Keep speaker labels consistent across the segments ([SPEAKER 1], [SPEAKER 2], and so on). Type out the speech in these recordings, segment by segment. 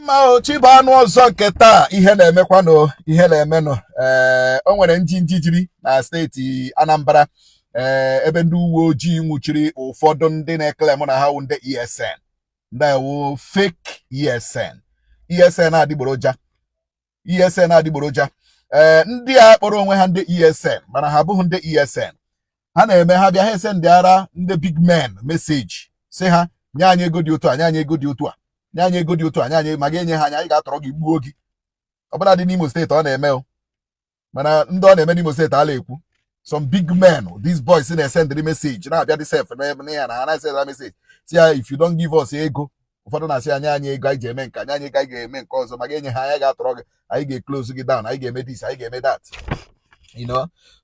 [SPEAKER 1] Mma o, Chibu anụ ọzọ nke taa. Ihe na-emekwanụ, ihe na-emenụ. Ee, o nwere njinji jiri na steeti Anambra, ee, ebe ndị uwe ojii nwụchiri ụfọdụ ndị na-eclaim na ha wụ ndị ESN, ndị ewu fake ESN, ESN adịgboroja, ESN adịgboroja. Ee, ndị a kpọrọ onwe ha ndị ESN, mana ha abụghị ndị ESN. Ha na-eme, ha bịa, ha ese ndị ara, ndị big men message, si ha nye anyị ego dị otu a, nye anyị ego dị otu a, nye anyị ego dị otu a, nye anyị ma ga-enye ha anyị, anyị ga-atọrọ gị, gbuo gị. Ọbụla dị n'Imo Steeti ọ na-eme o, mana ndị ọ na-eme n'Imo Steeti ala ekwu. Some big men, these boys na-esendịrị message, na-abịa dị sef na ya na ha na-esendịrị message, si ya, "If you don't give us ego." Ụfọdụ na-asị ya, nye anyị ego anyị ji eme nke, nye anyị ego anyị ga-eme nke ọzọ, ma ga-enye ha, anyị ga-atọrọ gị, anyị ga-eclose gị down, anyị ga-eme this, anyị ga-eme that.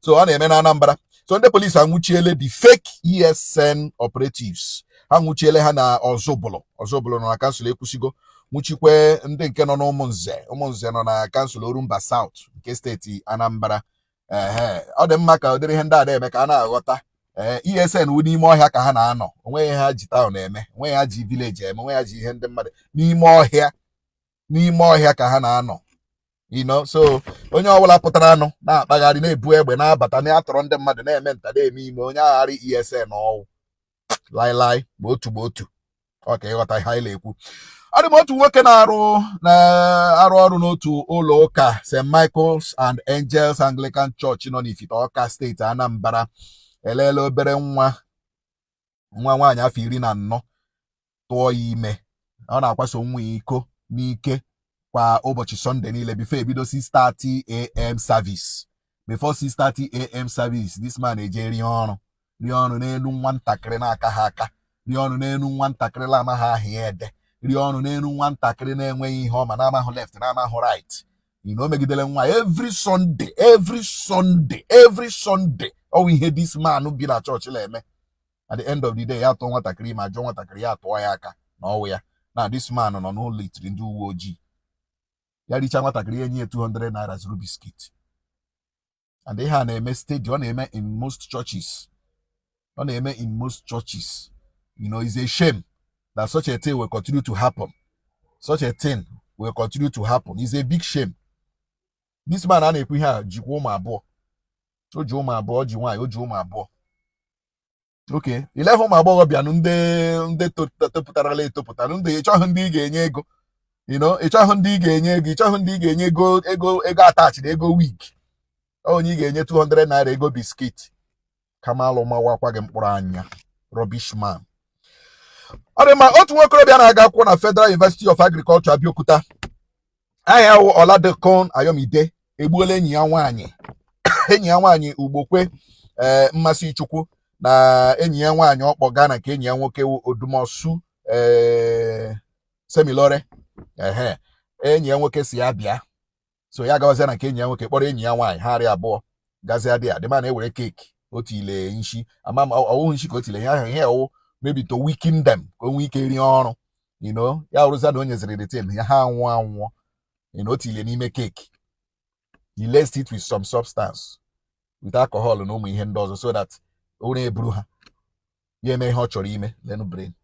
[SPEAKER 1] So ọ na-eme na Anambra. So ndị polisi anwụchiele the fake ESN operatives. Ha nwụchiele ha na Ọzụbụlụ. Ọzụbụlụ nọ na council Ekwusigo. Nwụchikwe ndị nke nọ n'Ụmụnze. Ụmụnze nọ na council Orumba South nke steeti Anambra. Ehe, ọ dị mma ka ụdịrị ihe ndị a na-eme ka a na-aghọta. Ee, ESN wụ n'ime ọhịa ka ha na-anọ. Onweghị ha ji town eme, onweghị ha ji village eme, onweghị ha ji ihe ndị mmadụ. N'ime ọhịa, n'ime ọhịa ka ha na-anọ. So onye ọbụla pụtara anụ na-akpagharị, na-ebu egbe, na-abata, na-atọrọ ndị mmadụ, na-eme nta, na-eme ime, onye agharị ESN ọwụ laịlaị, ma otu ma otu ọ ka ịghọta ihe anyị na-ekwu. Ọ dị m otu nwoke na-arụ ọrụ n'otu ụlọ ụka St. Michael's and Angels Anglican Church nọ n'Ifite Ọka, steeti Anambra, eleela obere nwa nwa nwaanyị afọ 14, tụọ ya ime. Ọ na-akwaso nwa ya iko n'ike kwa ụbọchị Sọnde niile before ebido 6:30 a.m. service. Before 6:30 a.m. service, this man eje rie ọrụ, rie ọrụ n'elu nwatakịrị na-aka ha aka, rie ọrụ n'elu nwatakịrị na-amaghị aha ya ede, rie ọrụ n'elu nwatakịrị na-enweghị ihe ọma, na-amahụ left, na-amahụ right. O megidere nwa every Sunday, every Sunday, every Sunday. Ọ bụ ihe this man bi na chọọchị na-eme. At the end of the day, ya atụọ nwatakịrị ma jụọ nwatakịrị, ya atụọ ya aka na ọwụ ya. Na this man nọ n'ụlọ itiri ndị uwe ojii. Ya richa nwatakịrị, ya enye ya 200 naira zuru biscuit. And ihe a na-eme steady. Ọ na-eme in most churches, ọ na-eme in most churches. It's a shame that such a thing will continue to happen. Such a thing will continue to happen. It's a big shame. This man a na-ekwu ihe a jikwa ụmụ abụọ. O ji ụmụ abụọ, o ji nwaanyị, o ji ụmụ abụọ. Okay, ile ụmụ agbọghọbịa nụ, ndị topụtarala etopụta, ndị ịchọghị, ndị ị ga-enye ego, ịchọghị ndị ị ga-enye ego, ịchọghị ndị ị ga-enye ego, ego, ego attach na ego wig, onye ị ga-enye 200 naira ego biscuit, kama alụ mawakwa gị mkpụrụ anya. Rubbish man. Ọ dị mma. Otu nwokorobịa na-aga akwụkwọ na Federal University of Agriculture, Abeokuta, aha ya wụ Oladokun Ayomide, egbuola enyi ya nwaanyị, enyi ya nwaanyị Ugbokwe, ee, Mmasị Chukwu, na enyi ya nwaanyị ọkpọ gaa na nke enyi ya nwoke wụ Odumosu, ee, Semilore. Ehe, enyi ya nwoke si ya bịa, so ya gawazịa na nke enyi ya nwoke, kpọrọ enyi ya nwaanyị, ha arịa abụọ gazie dị ya dị ma na-ewere cake otu ile nshi ama m ọwụghị nshi ka o tile ihe ahụ, ihe ọwụ maybe to weaken them ka o nwee ike rie ọrụ. Ya wụrụzia na o nyeziri the thing ya, ha anwụọ anwụọ. O tile n'ime cake. He laced it with some substance, with alcohol na ụmụ ihe ndị ọzọ, so that ụra eburu ha, ya eme ihe ọ chọrọ ime. Lenu brain.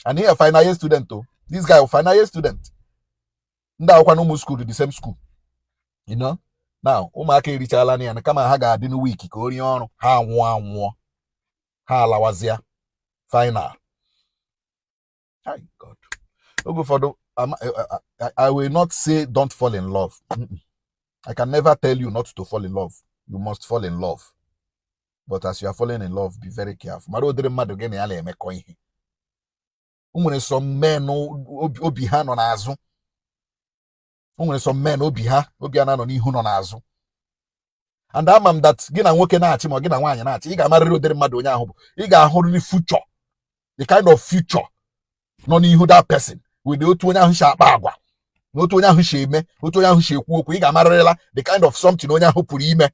[SPEAKER 1] And he a final year student o. This guy a final year student. Ndị akwụkwọ na ụmụ school, the same school. Now ụmụaka erichala ya na kama ha ga-adị n'week ka o rie ọrụ, ha anwụọ anwụọ, ha alawazịa final. Hi God. Oge ụfọdụ I will not say don't fall in love. I can never tell you not to fall in love. You must fall in love, but as you are falling in love, be very careful. Mara ụdịrị mmadụ gị na ya na-emekọ ihe. O nwere some men obi ha nọ n'azụ. O nwere some men obi ha, obi ha na-anọ n'ihu, nọ n'azụ. And ama m that gị na nwoke na-achị, ma gị na nwaanyị na-achị, ị ga-amarịrị ụdịrị mmadụ onye ahụ bụ. Ị ga-ahụrịrị future, the kind of future nọ n'ihu that person, with otu onye ahụ si akpa agwa na otu onye ahụ si eme, otu onye ahụ si ekwu okwu. Ị ga-amarịrịla the kind of something onye ahụ pụrụ ime.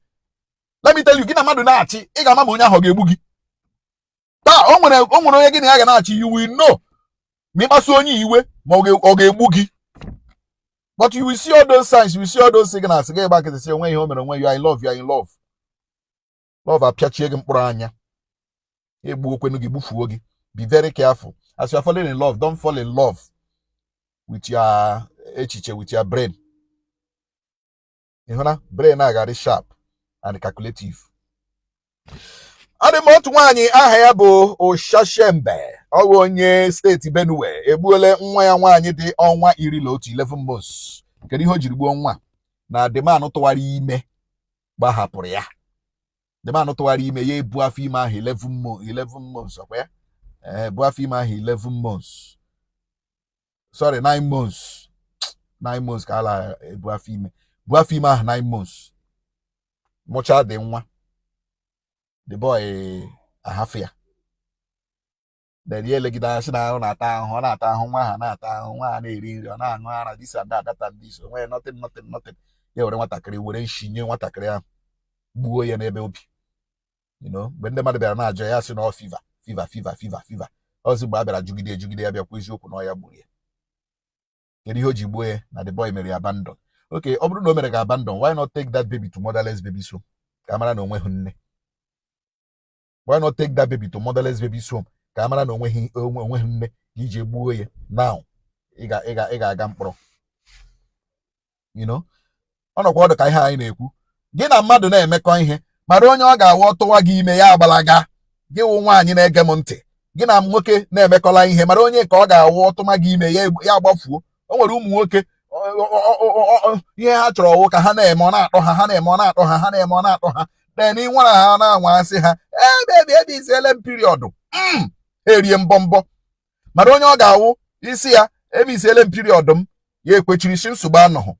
[SPEAKER 1] Let me tell you, gị na mmadụ na-achị, ị ga-ama ma onye ahụ ọ ga-egbu gị taa. O nwere onye gị na ya ga na-achị, you will know ma ịkpasu onye iwe, ma ọ ga-egbu gị. But you will see all those signs, you will see all those signals. Gị gba nkịtị, sị onwe ihe o mere onwe. You are in love, you are in love. Love apịachie gị mkpụrụ anya, egbuo kwenu gị, gbufuo gị. Be very careful as you are falling in love. Don't fall in love with your echiche with your brain. Ị hụ na brain a ga-adị sharp and calculative. Adị m otu nwaanyị aha ya bụ Oshashembe, ọ bụ onye steeti Benue, egbuole nwa ya nwaanyị dị ọnwa 11, 11 months. Kedu ihe o jiri gbuo nwa? Na the man tụwara ime gbahapụrụ ya. The man tụwara ime ya ebu afọ ime ahụ 11 months, ọkwa ya? Ee, bu afọ ime ahụ 11 months, sorry, 9 months, 9 months ka a la ebu afọ ime. Bu afọ ime ahụ 9 months, mụchaa dị nwa, the boy ahafụ ya. Then ya elegide anya sị na ọ na-ata ahụhụ, ọ na-ata ahụhụ, nwa ha na-ata ahụhụ, nwa ha na-eri nri, ọ na-aṅụ ara, this and that, that and this, onwe nothing, nothing, nothing. Ya were nwatakịrị, were nshi nye nwatakịrị ahụ, gbuo ya n'ebe obi. Mgbe ndị mmadụ bịara na-ajụ ya, sị na ọ fever, fever, fever, fever, fever. Ọzọ mgbe a bịara jụgide ejugide ya, bịakwa eziokwu na ọ ya gburu ya. Kedu ihe o ji gbuo ya? Na the boy mere ya abandon. Okay, ọ bụrụ na o mere gị abandon, why not take that baby to motherless baby's home ka a mara na onweghị nne? Why not take that baby to motherless baby's home ka a mara na onweghị nne, ka iji gbuo ya? Now ị ga-aga mkpọrọ. Ọ nọkwa ọdụ ka ihe anyị na-ekwu, gị na mmadụ na-emekọ ihe, mara onye ọ ga-awụ tụwa gị ime ya agbalaga. Gị wụ nwaanyị na-ege m ntị, gị na nwoke na-emekọla ihe, mara onye ka ọ ga-awụ ọtụma gị ime ya, ya agbafuo. O nwere ụmụ nwoke, ihe ha chọrọ ọwụ ka ha na-eme ọ na-akpọ ha, ha na-eme ọ na-akpọ ha, ha na-eme ọ na-akpọ ha. Then ị nwara ha na-anwa asị ha ebe ebe ebe isiele m period m, erie mbọmbọ. Mara onye ọ ga-awụ isi ya emisiele m period m, ya ekwechiri si nsogbu anọghị,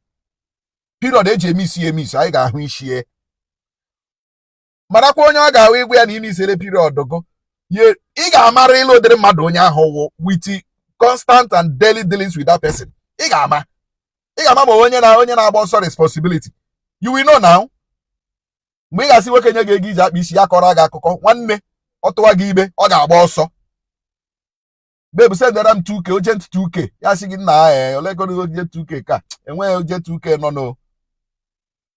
[SPEAKER 1] period eji eme isi eme isi, anyị ga-ahụ isi. Marakwa onye ọ ga-ahụ igwe ya na ime isere period gụ ye. Ị ga-amara ịlụ ụdịrị mmadụ onye ahụ wụ with constant and daily dealings with that person. Ị ga-ama ma onye na-agba ọsọ responsibility. You will know now. Mgbe ị ga-asị nwoke nye gị ego iji akpa isi ya, kọrọ gị akụkọ, nwanne, ọ tụwa gị ibe, ọ ga-agba ọsọ. Babe, sendara m 2K urgent, 2K. Ya sị gị, nna, ee, olekọrọ urgent 2K ka enweghị urgent 2K nọ no.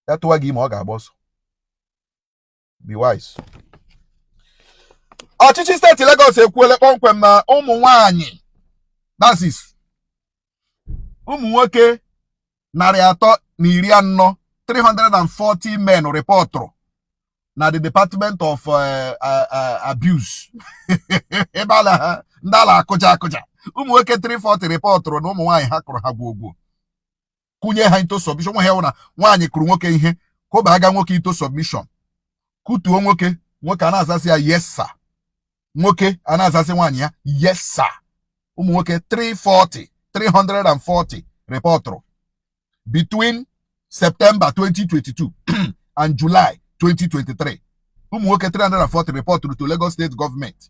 [SPEAKER 1] Ya tụwa gị ime, ọ ga-agba ọsọ. Be wise. Ọchịchị steeti Lagos ekwuola kpọmkwem na ụmụ nwanyị, that is, ụmụ nwoke 340, 340 men reportụrụ na the Department of Abuse, ebe ala ndị ala akụja akụja. Ụmụ nwoke 340 reportụrụ na ụmụ nwaanyị ha kụrụ ha gwogwo, kụnye ha into submission. Nwe ha na nwaanyị kụrụ nwoke ihe, kụba aga nwoke into submission, kụtuo nwoke, nwoke a na-azasị ya, "Yes sir." Nwoke a na-azasị nwaanyị ya, "Yes sir." Ụmụ nwoke 340, 340 reportụrụ between September 2022 and July 2023. Ụmụ nwoke 340 reportụrụ to Lagos State government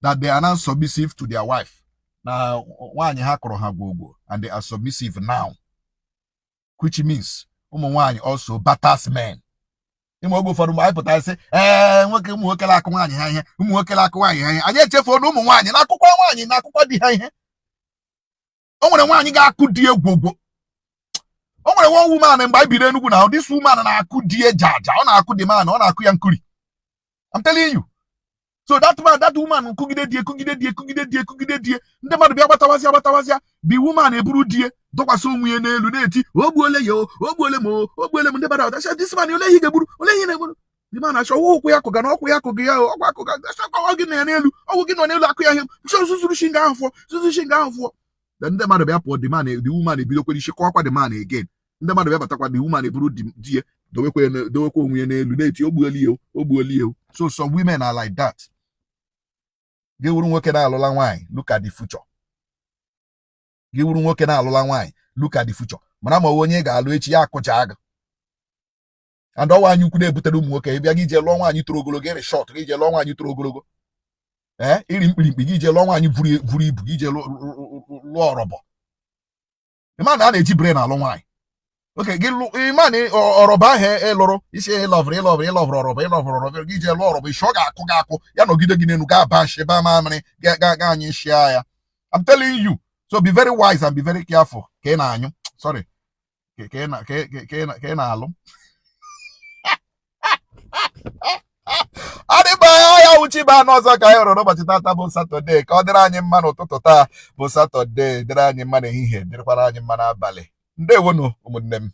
[SPEAKER 1] that they are now submissive to their wife, na nwaanyị ha kụrụ ha gwogwo and they are submissive now, which means ụmụ nwaanyị also batters men. Ịma oge ụfọdụ mgbe anyị pụtara sị, ee, nwoke, ụmụ nwoke na-akụ nwaanyị ha ihe, ụmụ nwoke na-akụ nwaanyị ha ihe, anyị echefuo na ụmụ nwaanyị na-akụkwa nwaanyị na-akụkwa di ha ihe. O nwere nwaanyị ga-akụ di egwogwo. O nwere one woman mgbe anyị biri Enugu na this woman na-akụ di eja aja, ọ na-akụ di man, ọ na-akụ ya nkuri. I'm telling you. So that man, that woman kụgide die, kụgide die, kụgide die, kụgide die, ndị mmadụ bịa gbatawazịa gbatawazịa, the woman eburu die dọkwasị onwe ya n'elu na-eti, "O gbuole ya, o gbuole m, o gbuole m." Ndị mmadụ ọdacha, "This man, ole ihe ị ga-egburu? Ole ihe na-egburu?" The man achọ ọwụ ụkwụ ya kụga na ọkwụ ya kụga ya, ọkwa akụga ọgwụ gị nọ ya n'elu, ọgwụ gị nọ n'elu akụ ya ihe zuzuru shinga ahụ fụọ, zuzuru shinga ahụ fụọ. Then ndị mmadụ bịa pụọ, the man, the woman ebidokwa isi kọwakwa the man again. Ndị mmadụ bịa batakwa, the woman eburu di ya dowekwa onwe ya n'elu na-eti, "O gbuola ya, o gbuola ya." So some women are like that. Gị wuru nwoke na-alụla nwaanyị, look at the future. Gị wuru nwoke na-alụla nwaanyị, look at the future. Mara ma onye ị ga-alụ echi ya akụja gị. And ọwa anyị ukwu na-ebutere ụmụ nwoke ịbịa gị jee lụọ nwaanyị toro ogologo, ịrị short, gị jee lụọ nwaanyị toro ogologo, ee, iri mkpirimkpi, gị jee lụọ nwaanyị buru ibu, gị jee lụọ ọrọbọ. Ịma na a na-eji brain alụ nwaanyị. Oke gị lụ, ịma na ọrọbọ ahụ ịlụrụ isi ịlọvụrụ ịlọvụrụ ịlọvụrụ ọrọbọ, ịlọvụrụ ọrọbọ, gị jee lụọ ọrọbọ isi ọ ga-akụ gị akụ, ya nọgide gị n'elu, gaa ba nshi ba mamịrị, ga ga ga anyị shia ya. I'm telling you. So be very wise and be very careful ka ị na-anyụ, sorry, ka ị na ka ị na-alụ. Adịba ya wuchi ba anụ ọzọ ka anyị hụrụ n'ụbọchị tata bụ Saturday. Ka ọ dịrị anyị mma n'ụtụtụ taa bụ Saturday, dịrị anyị mma n'ehihie, dịrịkwara anyị mma n'abalị. Ndewonu, ụmụnne m.